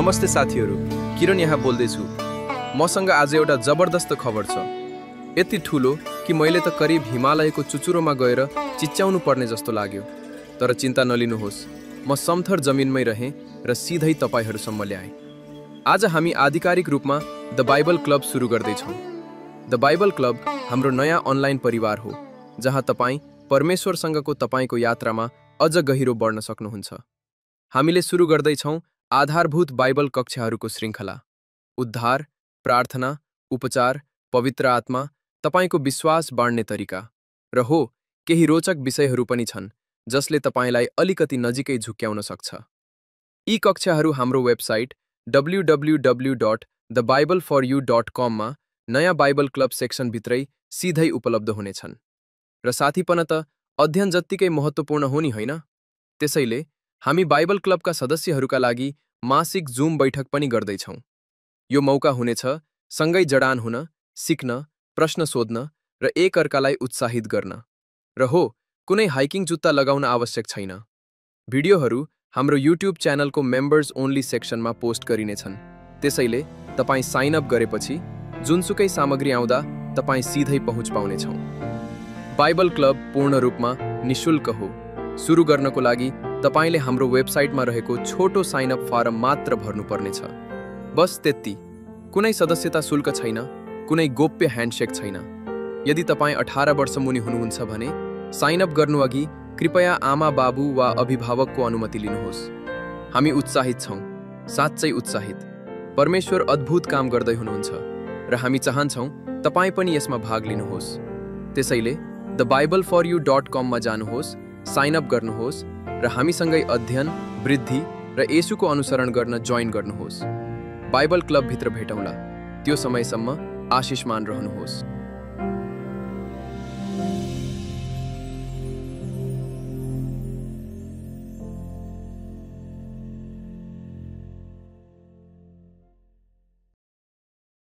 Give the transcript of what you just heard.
नमस्ते साथीहरू, किरण यहाँ बोल्दैछु। मसँग आज एउटा जबरदस्त खबर छ। यति ठुलो कि मैले त करिब हिमालयको चुचुरोमा गएर चिच्याउनु पर्ने जस्तो लाग्यो। तर चिन्ता नलिनुहोस्, म समथर जमिनमै रहेँ र सिधै तपाईहरुसम्म ल्याएँ। आज हामी आधिकारिक रूपमा द बाइबल क्लब सुरु गर्दैछौँ। द बाइबल क्लब हाम्रो नयाँ अनलाइन परिवार हो, जहाँ तपाईँ परमेश्वरसँगको तपाईको यात्रामा अझ गहिरो बढ्न सक्नुहुन्छ। हामीले सुरु गर्दैछौँ आधारभूत बाइबल कक्षाहरूको श्रृङ्खला। उद्धार, प्रार्थना, उपचार, पवित्र आत्मा, तपाईको विश्वास बाँड्ने तरिका र हो केही रोचक विषयहरू पनि छन् जसले तपाईलाई अलिकति नजिकै झुक्क्याउन सक्छ। यी कक्षाहरू हाम्रो वेबसाइट www.thebibleforyou.com मा नयाँ बाइबल क्लब सेक्सनभित्रै सिधै उपलब्ध हुनेछन्। र साथीपन त अध्ययन जत्तिकै महत्त्वपूर्ण हो नि, होइन? त्यसैले हामी बाइबल क्लबका सदस्यहरूका लागि मासिक जुम बैठक पनि गर्दैछौँ। यो मौका हुनेछ सँगै जडान हुन, सिक्न, प्रश्न सोध्न र एकअर्कालाई उत्साहित गर्न। र हो, कुनै हाइकिङ जुत्ता लगाउन आवश्यक छैन। भिडियोहरू हाम्रो युट्युब च्यानलको मेम्बर्स ओन्ली सेक्सनमा पोस्ट गरिनेछन्। त्यसैले तपाईँ साइन अप गरेपछि जुनसुकै सामग्री आउँदा तपाईँ सिधै पहुँच पाउनेछौँ। बाइबल क्लब पूर्ण रूपमा निशुल्क हो। सुरु गर्नको लागि तपाईले हाम्रो वेबसाइटमा रहेको छोटो साइन अप फारम मात्र भर्नुपर्नेछ। बस त्यति। कुनै सदस्यता शुल्क छैन, कुनै गोप्य ह्यान्डसेक छैन। यदि तपाईँ 18 वर्ष मुनि हुनुहुन्छ भने साइन अप गर्नुअघि कृपया आमा बाबु वा अभिभावकको अनुमति लिनुहोस्। हामी उत्साहित छौँ, साँच्चै उत्साहित। परमेश्वर अद्भुत काम गर्दै हुनुहुन्छ र हामी चाहन्छौँ तपाईँ पनि यसमा भाग लिनुहोस्। त्यसैले thebible4you.com मा जानुहोस्, साइन अप गर्नुहोस् र हामीसँगै अध्ययन, वृद्धि र येशूको अनुसरण गर्न जोइन गर्नुहोस्। बाइबल क्लबभित्र भेटौँला। त्यो समयसम्म आशिषमान रहनुहोस्।